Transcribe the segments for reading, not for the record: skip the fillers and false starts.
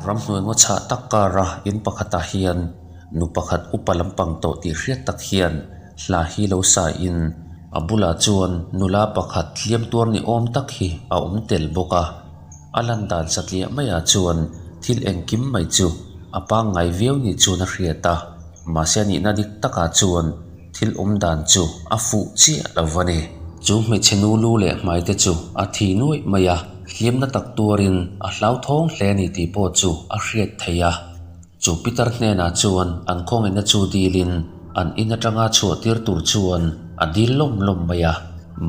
Ramhnuai ngaw chhah tak kara in pakhatah hian nu pakhat upa lampang tawh tih hriat tak hian hla hi lo sa in a bulah chuan nula pakhat hliam tuar ni awm tak hi a awm tel bawk a. A lan dan satliah maiah chuan thil engkim mai chu a pangngai viau ni chuan a hriat a, mahse a nihna dik takah chuan thil awm dan chu a fuh chiah lo va ni. Chu hmeichhe nu lu leh hmai te chu a thi nuaih mai a, hliamna tak tuarin a hlauthawng hle a ni tih pawh chu a hriat theih a. Chu Peter hnenah chuan an khawngaihna chu dilin an in atanga chhuah tir tur chuan a dil lawm lawm mai a.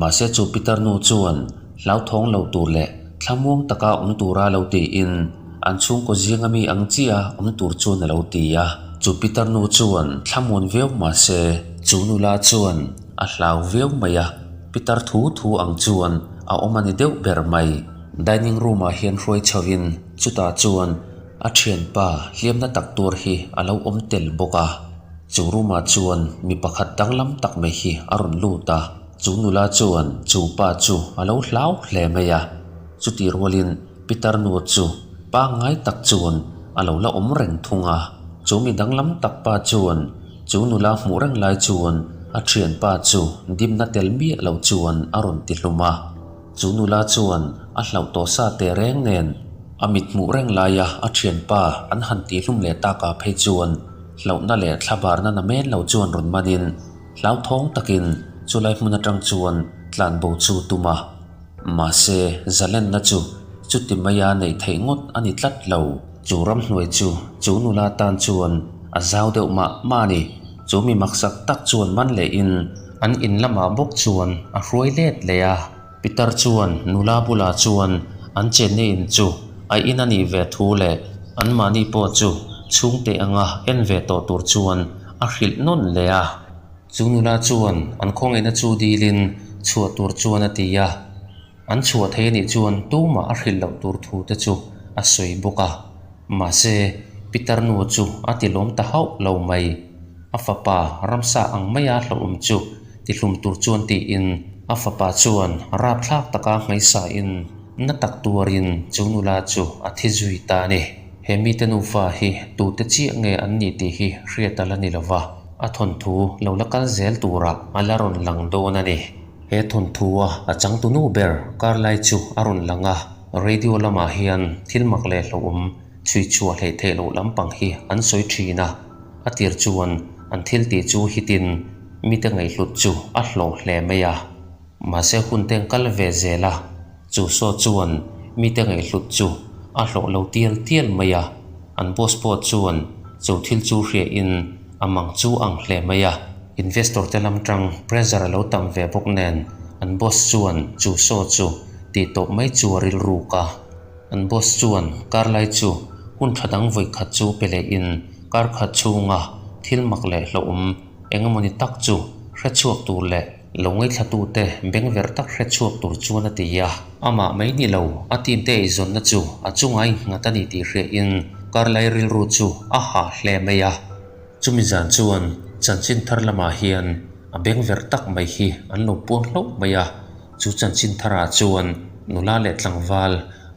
Mahse chu Peter nu chuan hlauthawng lo tur leh thlamuang taka awm tura lo tiin an chhungkaw zinga mi ang chiah awm tur chuan a lo ti a. Chu Peter nu chuan thlamuan viau mahse chu nula chuan a hlau viau mai a, Peter thu thu ang chuan a awm a ni deuh ber mai. Dining room ah hian hruai chhoin chutah chuan A thianpa hliamna tak tur hi a lo awm tel bawk a, chu room ah chuan mi pakhat danglam tak mai hi a rawn lut a, chu nula chuan chu pa chu a lo hlau hle mai a, chutih rualin Peter nu chu pangngai tak chuan a lo la awm reng thung a, chu mi danglam tak pa chuan chu nula hmuh reng lai chuan a thianpa chu dimna tel miah lo chuan a rawn ti hlum a. Chu nula chuan a hlauh tawh sa teh reng nen a mit hmuh reng laia a thianpa an han tihhlum leh takah phei chuan hlauhna leh thlabarna na men lo chuan rawn manin hlauthawng takin chulai hmun atang chuan tlanbo chu tum a. Mahse, zalenna chu chuti maia neih theih ngawt a ni tlat lo. Chu ramhnuai chu chu nula tan chuan a zau deuh mah mah a ni. Chu mi maksak tak chuan man lehin An in lamah bawk chuan a hruai let leh a, Pitar chuan nula bulah chuan an chenna in chu a in a nih ve thu leh anmahni pawh chu chhungte anga en ve tawh tur chuan a hrilh nawn leh a. Chu nula chuan an khawngaihna chu dilin chhuah tur chuan a ti a, an chhuah thei anih chuan tumah a hrilh loh tur thu te chu a sawi bawk a. Mahse, Pitar nu chu a ti lawm ta hauh lo mai. A fapa ramsa ang maia hlauhawm chu tihlum tur chuan tiin a fapa chuan rapthlak taka hmeisain na tak tuarin chu nula chu a thi zui ta a ni. He mite nufa hi tute chiah nge an nih tih hi hriat a la ni lova, a thawnthu lo la kal zel turah a la rawn lang dawn a ni. He thawnthua a changtunu ber Karlai chu a rawn lang a. Radio lamah hian thil mak leh hlauhawm chhui chhuah hleih theih loh lampang hi an sawi thin a, a tir chuan an thil tih chu hitin mite ngaihhlut chu a hlawh hle mai a. Mahse hun teng kal ve zel a, chu saw chuan mite ngaihhlut chu a hlawh lo tial tial mai a, an boss pawh chuan chu thil chu hriain a mang chu ang hle mai a. Investor te lam tang pressure a lo tam ve bawk nen an boss chuan chu saw chu tih tawp mai chu a rilruk a. An boss chuan kar lai chu hun tha dang vawi khat chu pe leh in kar khat chhunga thil mak leh hlauhawm eng emawni tak chu hre chhuak tur leh lo ngaithla tute beng verh tak hre chhuak tur chuan a ti a. Amah mai ni lo a team te eizawnna chu a chunga innghat a ni tih hriah in kar lai rilru chu a hah hle mai a. Chumi zan chuan chanchin thar lamah hian a beng verh tak mai hi an lo puang hlauh mai a, chu chanchin tharah chuan nula leh tlangval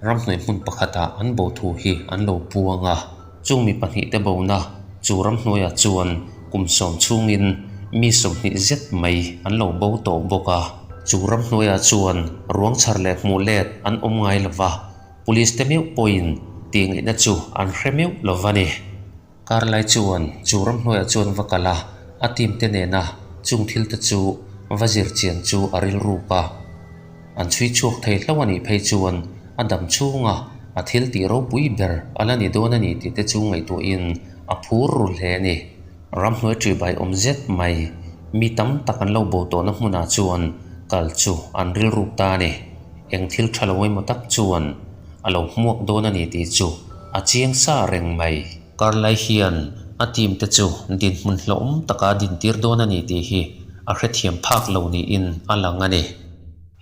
ramhnuai hmun pakhatah an bo thu hi an lo puang a. Chung mi pahnihte bona chu ramhnuaiah chuan kum sawm chhungin mi 20 zet mai an lo bo tawh bawk a. Chu ramhnuaiah chuan ruang chhar leh hmuh let an awm ngai lova, police te meuh pawhin tih ngaihna chu an hre meuh lova ni. Karlai chuan chu ramhnuaiah chuan va kal a, a team te nena chung thil te chu va zir chian chu a rilruk a. An chhui chhuak thei hlauh a nih phei chuan a dam chhunga a thil tih ropui ber a la ni dawn a ni tih te chu ngaihtuahin a phur ru hle a ni. Ramhnuai ṭihbai awm zet mai, mi tam tak an lo bo tawhna hmunah chuan kal chu an rilruk ta a ni. Eng thil ṭha lo emaw tak chuan a lo hmuak dawn a ni tih chu a chiang sa reng mai. Karlai hian a team te chu dinhmun hlauhawm taka dintir dawn a ni tih hi a hrethiam phak lo niin a lang a ni.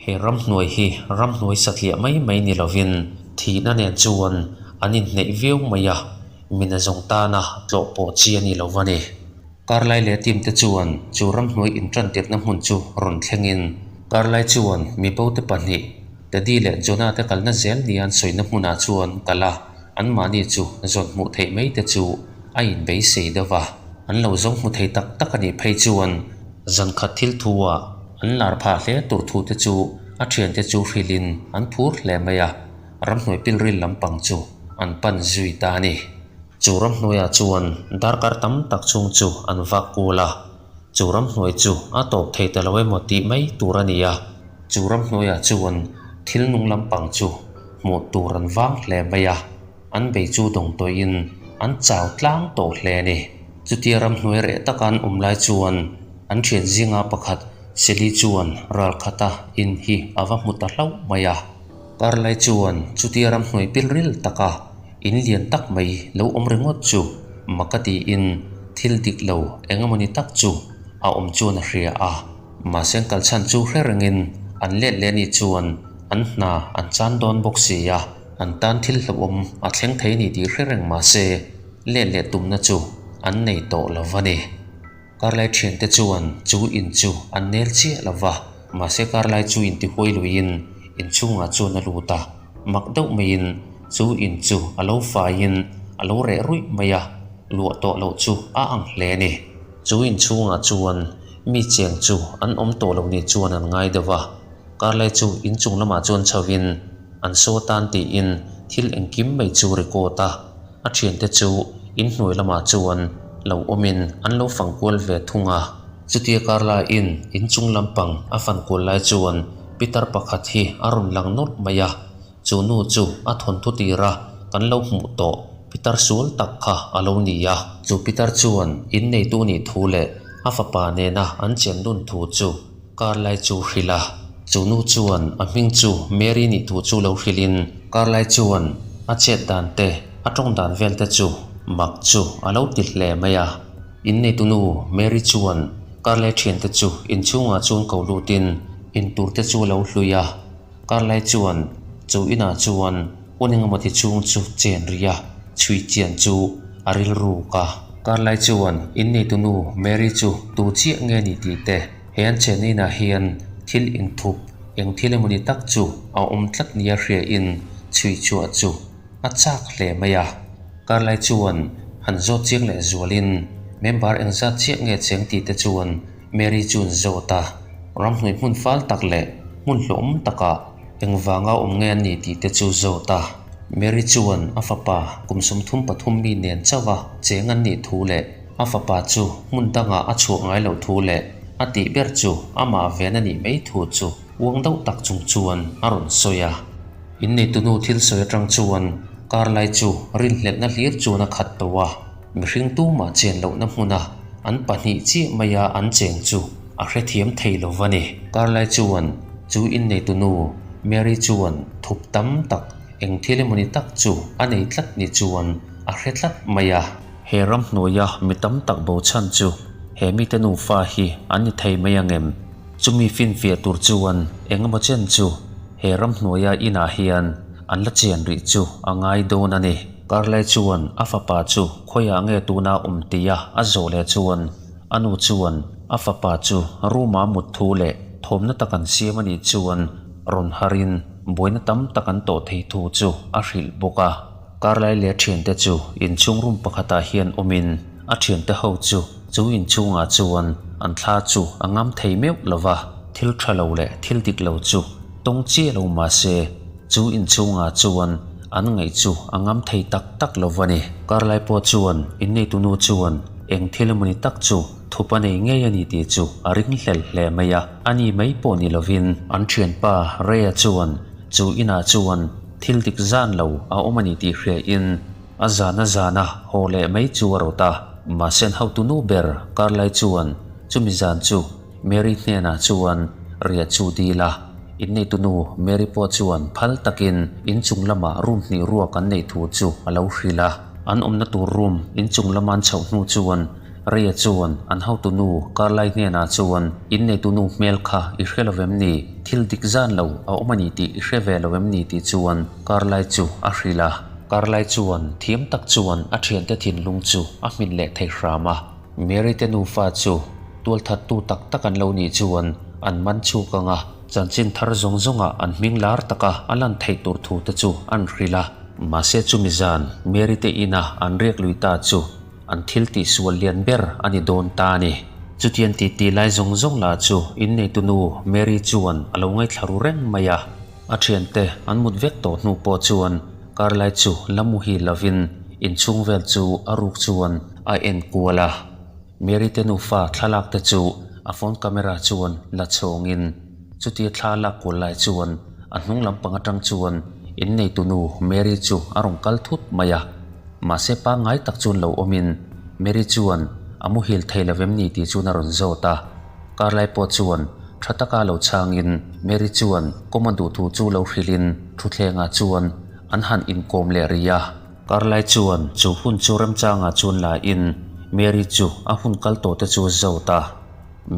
He ramhnuai hi ramhnuai satliah mai mai ni lovin thihna nen chuan an inhneih viau mai a, mina zawng tana tlawh pawh chi a ni lo va ni. Karlai leh team te chuan chu ramhnuai intantirhna hmun chu rawn thlengin Karlai chuan mibo te pahnih Teddy leh Jonah te kalna zel nia an sawina hmunah chuan kal a. Anmahni chu zawn hmuh theih mai te chu a inbeisei deuh va, an lo zawng hmu thei tak tak a nih phei chuan zankhat thil thu ah an lar phah hle tur thu te chu a thiante chu hrilhin an phur hle mai a, ramhnuai pilril lampang chu an pan zui ta a ni. Chu ramhnuaiah chuan darkar tam tak chhung chu an vak kual a, chu ramhnuai chu a tawp thei ta lo emaw tih mai tur a ni a. Chu ramhnuaiah chuan thil nung lampang chu hmuh tur an vang hle mai a, an bei chu dawng tawhin an chau tlang tawh hle a ni. Chutia ramhnuai reh taka an awm lai chuan an thian zinga pakhat Seli chuan ralkhata in hi a va hmu ta hlauh mai a. Karlai chuan chutia ramhnuai pilril taka in lian tak mai lo awm ringawt chu mak a tiin thil dik lo eng emawni tak chu a awm chuan a hria a. Mahse an kal chhan chu hre rengin an let leh anih chuan an hna an chan dawn bawk si a, an tan thil hlauhawm a thleng thei a ni tih hre reng mahse let leh tumna chu an nei tawh lo va ni. Karlai thiante chuan chu in chu an nel chiah lo va, mahse Karlai chu intihuai luiin inchhungah chuan a lut a, mak deuh maiin chu in chu a lo faiin a lo reh ruih mai a, luah tawh loh chu a ang hle a ni. Chu inchhungah chuan mi cheng chu an awm tawh lo ni chuan an ngai deuh a, Karlai chu inchung lamah chuan chhoin an saw tan tiin thil engkim mai chu record a, a thiante chu inhnuai lamah chuan lo awmin an lo fang kual ve thung a. Chutia Karlaiin inchung lampang a fan kual lai chuan pitar pakhat hi a rawn lang nawlh mai a, Chu nu chu a thawnthu tira kan lo hmuh tawh pitar sual tak kha a lo ni a. Chu pitar chuan inneitu nih thu leh a fapa nena an chen dun thu chu Carlai chu hrilh a. Chu nu chuan a hming chu Mary nih thu chu lo hrilhin Carlai chuan a chet dan te, a tawng dan vel te chu mak chu a lo ti hle mai a. Inneitu nu Mary chuan Carlai thiante chu inchhungah chuan ko lutin intur te chu a lo hlui a. Karlai chuan chu inah chuan hun engemaw ti chhung chu chen rih a, chhui chian chu a rilruk a. Karlai chuan inneitu nu Mary chu tu chiah nge ni tih te, he an chenna inah hian thil inthup eng thil emawni tak chu a awm tlat nia hriain chhui chhuah chu a chak hle mai a. Karlai chuan han zawt chiang leh zualin member engzat chiah nge cheng tih te chuan Mary chuan zawt a, ramhnuai hmun fal tak leh hmun hlawhawm takah engvanga awm nge a ni tih te chu zawt a. Mary chuan a fapa kum 33 mi nen chauha cheng an nih thu leh a fapa chu hmun dangah a chhuah ngai loh thu leh a tih ber chu amah ven a nih mai thu chu uang deuh tak chung chuan a rawn sawi a. Inneitunu thil sawi atang chuan kar lai chu rinhlelhna hlir chuan a khat tawh a. Mihring tumah chen lohna hmuna an pahnih chiah maia an cheng chu a hrethiam thei lo va ni. Karlai chuan chu inneitunu Mary chuan thup tam tak eng thil emawni tak chu a nei tlat ni chuan a hre tlat mai a. He ramhnuaia mi tam tak bo chhan chu he mite nufa hi an ni thei mai ang em? Chumi finfiah tur chuan eng emaw chen chu he ramhnuaia inah hian an la chen rih chu a ngai dawn a ni. Karlai chuan a fapa chu khawiah nge tuna awm tia a zawh leh chuan a nu chuan a fapa chu room-ah mut thu leh thawmna tak an siam a nih chuan rawn harin buaina tam tak an tawh thei thu chu a hrilh bawk a. Karlai leh a thiante chu inchhung room pakhatah hian awmin a thiante ho chu chu inchhungah chuan an thla chu a ngam thei meuh lo va, thil tha lo leh thil dik lo chu tawng chiah lo mahse chu inchhungah chuan an ngaih chu a ngam thei tak tak lo va ni. Karlai pawh chuan inneitunu chuan eng thil emawni tak chu thup a nei ngei a ni tih chu a ring hlel hle mai a, a ni mai pawh ni lovin an thianpa Ray-a chuan chu inah chuan thil dik zan lo a awm a ni tih hriain a zan a zan a haw leh mai chu a rawt a. Mahse an hotu nu ber Karlai chuan chumi zan chu Mary hnenah chuan riah chu dil a, inneitu nu Mary pawh chuan phal takin inchung lamah room hnih ruak an neih thu chu a lo hrilh a. An awmna tur room inchung lama an chhoh hnu chuan Ray-a chuan an hotu nu Carlai hnenah chuan inneitu nu hmel kha i hre lo em ni? Thil dik zan lo a awm a ni tih i hre ve lo em ni tih chuan Carlai chu a hrilh a. Carlai chuan thiam tak chuan a thiante thinlung chu a hmin leh thei hram a. Mary te nufa chu tualthattu tak tak an lo nih chuan an man chhuk ang a, chanchin thar zawng zawngah an hming lar taka a lan theih tur thu te chu an hrilh a. Mahse chumi zan Mary te ina an riak lui ta chu an thil tihsual lian ber a ni dawn ta a ni. Chutiang titi lai zawng zawng lah chu inneitu nu Mary chuan a lo ngaithla ru reng mai a. A thiante an mut vek tawh hnu pawh chuan karlai chu la muhil lovin inchhung vel chu a ruk chuan a en kual a. Mary te nufa thlalak te chu a phone camera chuan la chhawngin chutia thla lak kual lai chuan a hnung lampang atang chuan inneitu nu Mary chu a rawn kal thut mai a. Mahse pangngai tak chuan lo awmin Mary chuan a muhil thei lo em ni tih chuan a rawn zawt a. Karlai pawh chuan tha taka lo chhangin Mary chuan kawm a duh thu chu lo hrilhin thutthlengah chuan an han inkawm leh rih a. Karlai chuan chu hun chu remchangah chuan la in Mary chu a hun kal tawh te chu a zawt a.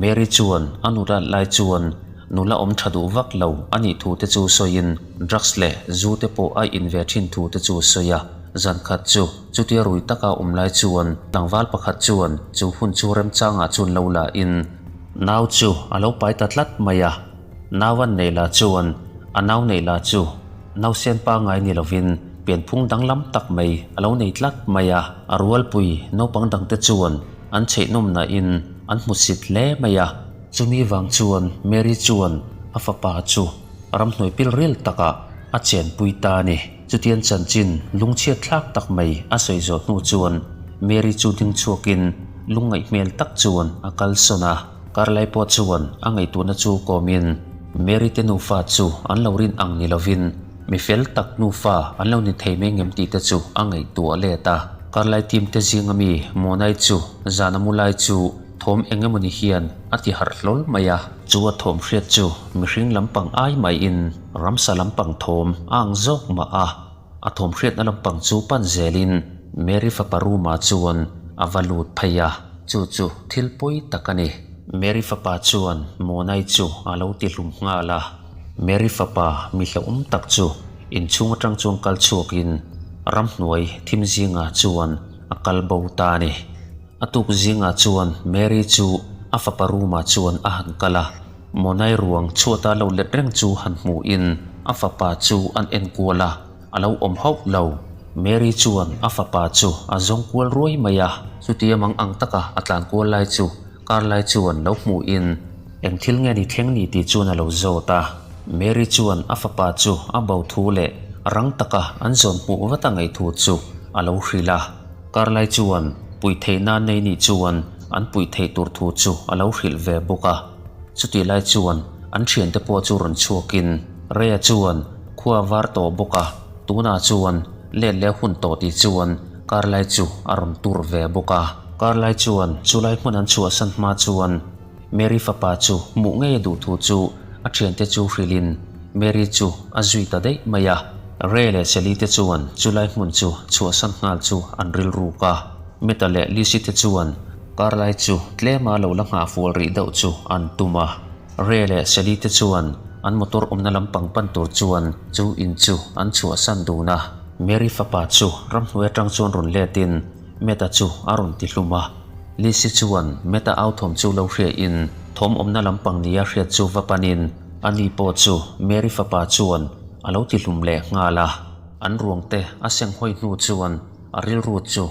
Mary chuan a nulat lai chuan nula awm tha duh vak lo a nih thu te chu sawiin drugs leh zu te pawh a in ve thin thu te chu a sawi a. Zan khat chu chutia rui taka awm lai chuan tlangval pakhat chuan chu hun chu remchangah chuan lo la in nau chu a lo pai ta tlat mai a. Nau an neih lah chuan a nau neih lah chu nausen pangngai ni lovin pianphung danglam tak mai a lo nei tlat mai a. A rualpui naupang dangte chuan an chheihnawm nain an hmusit hle mai a. Chumi vang chuan Mary chuan a fapa chu ramhnuai pilril takah a chenpui ta a ni. Chutiang chanchin lungchhiat thlak tak mai a sawi zawh hnu chuan Mary chu ding chhuakin lungngaih hmel tak chuan a kalsawn a. Karlai pawh chuan a ngaihtuahna chu kawmin Mary te nufa chu an lo rin ang ni lovin mi fel tak nufa an lo ni thei mai ngem tih te chu a ngaihtuah let a. Karlai team te zinga mi Monai chu zan a mu lai chu thawm eng emawni hian a ti harh hlawl mai a. Chu a thawm hriat chu mihring lampang ai maiin ramsa lampang thawm a ang zawk mah a. A thawm hriatna lampang chu pan zelin Mary fapa room-ah chuan a va lut phei a, chu chu thil pawi tak a ni. Mary fapa chuan Monai chu a lo ti hlum nghal a. Mary fapa mi hlauhawm tak chu inchhung atang chuan kal chhuakin ramhnuai thim zingah chuan a kal bo ta a ni. A tuk zingah chuan Mary chu a fapa room-ah chuan a han kal a. Monai ruang chhuata lo let reng chu han hmuhin a fapa chu an en kual a, a lo awm hauh lo. Mary chuan a fapa chu a zawng kual ruai mai a, chutia mang ang taka a tlan kual lai chu Carlai chuan lo hmuhin eng thil nge ni thleng ni tih chuan a lo zawt a. Mary chuan a fapa chu a bo thu leh rang taka an zawn hmuh vat a ngaih thu chu a lo hrilh a. Carlai chuan puih theihna nei nih chuan an puih theih tur thu chu a lo hrilh ve bawk a. Chutih lai chuan an thiante pawh chu rawn chhuakin Rea chuan khua var tawh bawk a, tunah chuan let leh hun tawh tih chuan Carlai chu a rawn tur ve bawk a. Carlai chuan chulai hmun an chhuahsan hma chuan Mary fapa chu hmuh ngei a duh thu chu a thiante chu hrilhin Mary chu a zui ta daih mai a. Ray leh Sally te chuan chulai hmun chu chhuahsan nghal chu an rilruk a. Meta leh Lizzy te chuan Karlai chu tlema lo la nghah fual rih deuh chu an tum a. Ray leh Sally te chuan an motor awmna lampang pan tur chuan chu in chu an chhuahsan dun a. Mary fapa chu ramhnuai atang chuan rawn letin Meta chu a rawn ti hlum a. Lizzy chuan Meta au thawm chu lo hriain thawm awmna lampang nia hriat chu va panin ani pawh chu Mary fapa chuan a lo ti hlum leh nghal a. An ruang te a seng hawi hnu chuan a rilru chu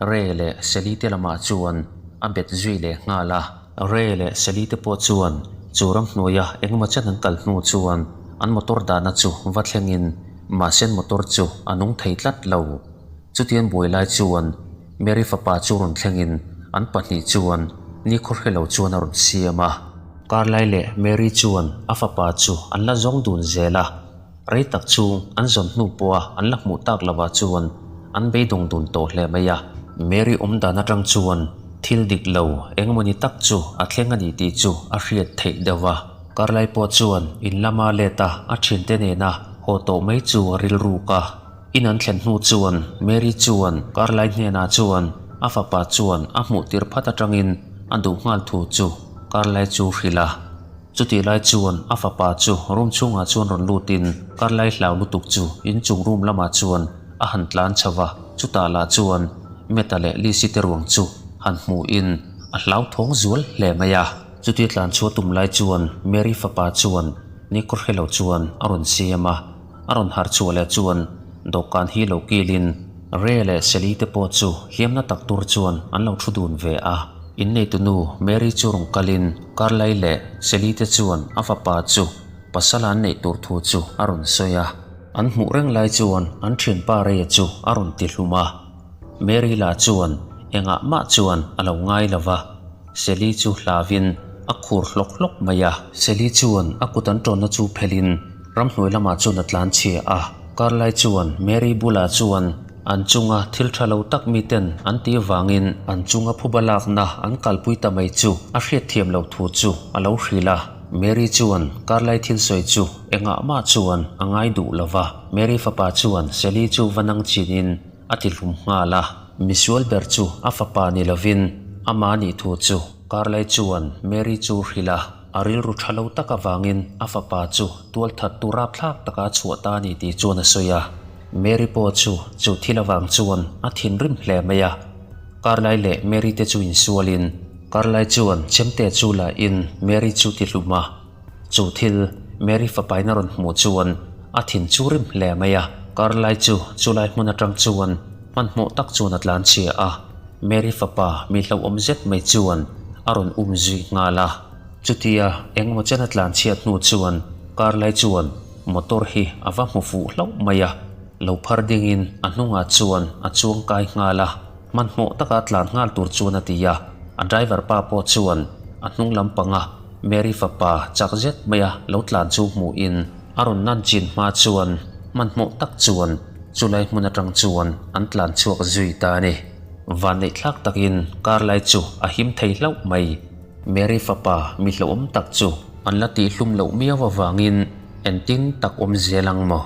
Ray leh Sally te lamah chuan a bet zui leh nghal a. Ray leh Sally te pawh chuan chu ramhnuaia engemaw chen an kal hnu chuan an motor dahna chu va thlengin mahse an motor chu a nung thei tlat lo. Chutian buai lai chuan Mary fapa chu rawn thlengin an pahnih chuan nikhaw hre lo chuan a rawn siam a. Carlyle leh Mary chuan a fapa chu an la zawng dun zel a. Rei tak chu an zawn hnu pawha an la hmuh tak lovah chuan an beidawng dun tawh hle mai a. Mary awm dan atang chuan thil dik lo engmawni tak chu a thleng a ni tih chu a hriat theih deuh a. Karlai pawh chuan in lama let a a thiante nena haw tawh mai chu a rilruk a. In an thlen hnu chuan Mary chuan Karlai hnenah chuan a fapa chuan a hmuh tir phat atangin a duh nghal thu chu Karlai chu hrilh a. Chutih lai chuan a fapa chu room chhungah chuan rawn lutin Karlai hlau lutuk chu inchung room lamah chuan a han tlan chho va, chutah lah chuan Meta leh Lizzy te ruang chu han hmuhin a hlauthawng zual hle mai a. Chuti tlan chhuah tum lai chuan Mary fapa chuan ni kawr hrelo chuan a rawn siam a, a rawn harh chhuah leh chuan. dawhkan hi lo kilin Ray leh Sally te pawh chu hliamna tak tur chuan an lo thu dun ve a. Inneitunu Mary chu rawn kalin Carlyle leh Sally te chuan a fapa chu pasal an neih tur thu chu a rawn sawi a. An hmuh reng lai chuan an thianpa Ray chu a rawn ti hlum a. Mary lah chuan engah mah chuan a lo ngai lo va, Sally chu hlauin a khur hlawk hlawk mai a. Sally chuan a kut an tawnna chu phelhin ramhnuai lamah chuan a tlan chhia a. Karlai chuan Mary bulah chuan an chunga thil tha lo tak miten an tih vangin an chunga phuba lakna an kalpui ta mai chu a hriatthiam loh thu chu a lo hrilh a. Mary chuan Karlai thil sawi chu engah mah chuan a ngai duh lo va. Mary fapa chuan Sally chu va nang chinin a ti hlum nghal a. Misual ber chu a fapa ni lovin ama nih thu chu Karlai chuan Mary chu hrilh a, a rilru tha lo tak avangin a fapa chu tualthat tu rapthlak taka a chhuah ta a ni tih chuan a sawi a. Mary pawh chu chu thil avang chuan a thinrim hle mai a. Karlai leh Mary te chu insualin Karlai chuan chemte chu la in Mary chu ti hlum a. Chu thil Mary fapain a rawn hmuh chuan a thin chu rim hle mai a, Carlyle chu chulai hmun atang chuan hmanhmawh tak chuan a tlan chhia a, Mary fapa mi hlauhawm zet mai chuan a rawn um zui nghal a. Chutia engemaw chen a tlan chhiat hnu chuan Carlyle chuan motor hi a va hmu fuh hlauh mai a, lo phar dingin a hnungah chuan a chuang kai nghal a. Hmanhmawh taka tlan nghal tur chuan a ti a, a driver pa pawh chuan a hnung lampanga Mary fapa chak zet maia lo tlan chu hmuhin a rawn nan chin hma chuan hmanhmawh tak chuan chulai hmun atang chuan an tlan chhuak zui ta a ni. Vanneih thlak takin car lai chu a him thei hlauh mai. Mary fapa mi hlauhawm tak chu an la tihhlum loh miau avangin engtin tak awm zel ang maw?